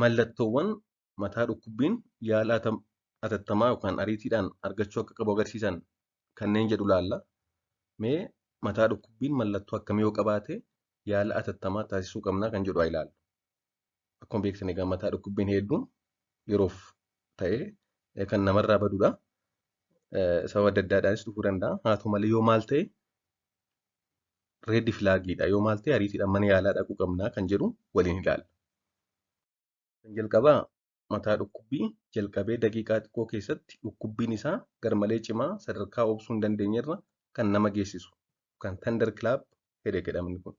Mallattoowwan mataa dhukkubbiin yaala atattamaa yookaan ariitiidhaan argachuu akka qabu agarsiisan kanneen jedhu ilaalla. Mee mataa dhukkubbiin mallattoo akkamii yoo qabaate yaala atattamaa taasisuu qabnaa kan jedhu haa ilaallu. Akkuma beektan egaa mataa dhukkubbiin hedduun yeroof ta'ee kan namarraa badudha. Sababa adda addaadhaanis dhufuu danda'a. Haa ta'u malee yoo maal ta'e red flagiidha. Yoo maal ta'e ariitiidhaan mana yaalaa dhaquu qabnaa kan jedhu waliin ilaalla. Kan jalqabaa mataa dhukkubbii jalqabee daqiiqaa xiqqoo keessatti dhukkubbiin isaa garmalee cimaa sadarkaa obsuu hin dandeenyerra kan nama geessisu kan thunderclap headache jedhamni kun.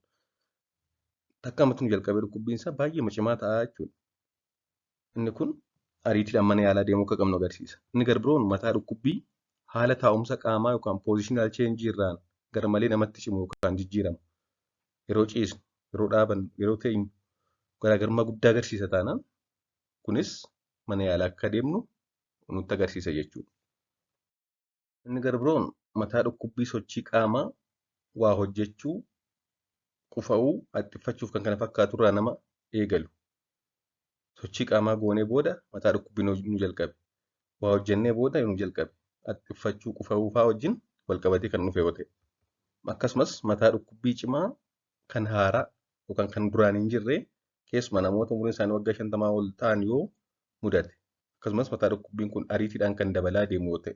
Takka ammatti nu jalqabee dhukkubbiin isaa baay'ee cimaa ta'a jechuudha. Inni kun ariitiidhaan mana yaalaa deemuu akka qabnu agarsiisa. Inni garbiroon mataa dhukkubbii haala taa'umsa qaamaa yookaan positional change irraan garmalee namatti cimu yookaan jijjiiramu. Yeroo ciisnu, yeroo dhaabannu, yeroo teenyu garaagarummaa guddaa agarsiisa taanaan kunis mana yaalaa akka deemnu nutti agarsiisa jechuudha. Inni garbiroon mataa dhukkubbii sochii qaamaa waa hojjechuu, qufa'uu, haxxiffachuuf kan kana fakkaatu irraa nama eegalu. Sochii qaamaa goonee booda mataa dhukkubbiin nu jalqabe. Waa hojjennee booda nu jalqabe. Haxxiffachuu, qufa'uu fa'aa wajjin wal qabatee kan dhufe yoo ta'e. Akkasumas mataa dhukkubbii cimaa kan haaraa yookaan kan duraan hin jirre keessumaa namoota umuriin isaanii waggaa 50 ol ta'an yoo mudate. Akkasumas mataa dhukkubbiin kun ariitiidhaan kan dabalaa deemu yoo ta'e.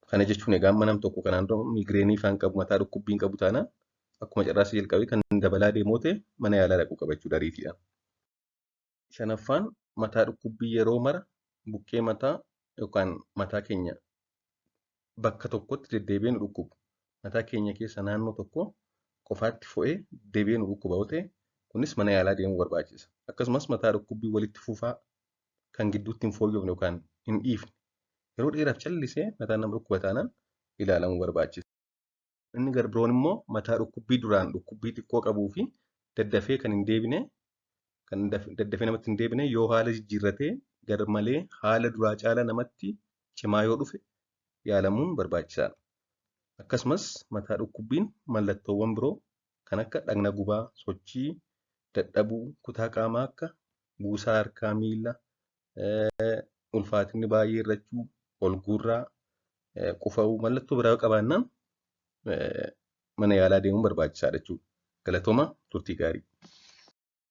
Kana jechuun egaa amma nam tokko kanaan dura migraine fa'aa hin qabu, mataa dhukkubbii hin qabu taanaan akkuma carraasa jalqabee kan dabalaa deemu yoo ta'e mana yaalaa dhaquu qaba jechuudha ariitiidhaan. Shanaffaan mataa dhukkubbii yeroo mara buqqee mataa yookaan mataa keenya bakka tokkotti deddeebi'ee nu dhukkubu. Mataa keenya keessa naannoo tokko qofaatti fo'ee deebi'ee nu dhukkuba yoo ta'e kunis mana yaalaa deemuu barbaachisa. Akkasumas mataa dhukkubbii walitti fufaa kan gidduutti hin fooyyofne yookaan hin dhiifne yeroo dheeraaf callisee mataan nama dhukkuba taanaan ilaalamuu barbaachisa. Inni garbiroon immoo mataa dhukkubbii duraan dhukkubbii xiqqoo qabuu fi daddafee kan hin deebine, kan daddafee namatti hin deebine yoo haala jijjiirratee garmalee haala duraa caalaa namatti cimaa yoo dhufe yaalamuun barbaachisaadha. Akkasumas mataa dhukkubbiin mallattoowwan biroo kan akka dhagna gubaa, sochii dadhabuu, kutaa qaamaa akka buusaa harkaa, miila, ulfaatinni baay'ee hir'achuu, ol guurraa, qufa'uu mallattoo biraa yoo qabaannaan mana yaalaa deemuun barbaachisaadha jechuudha. Galatooma, turtii gaarii.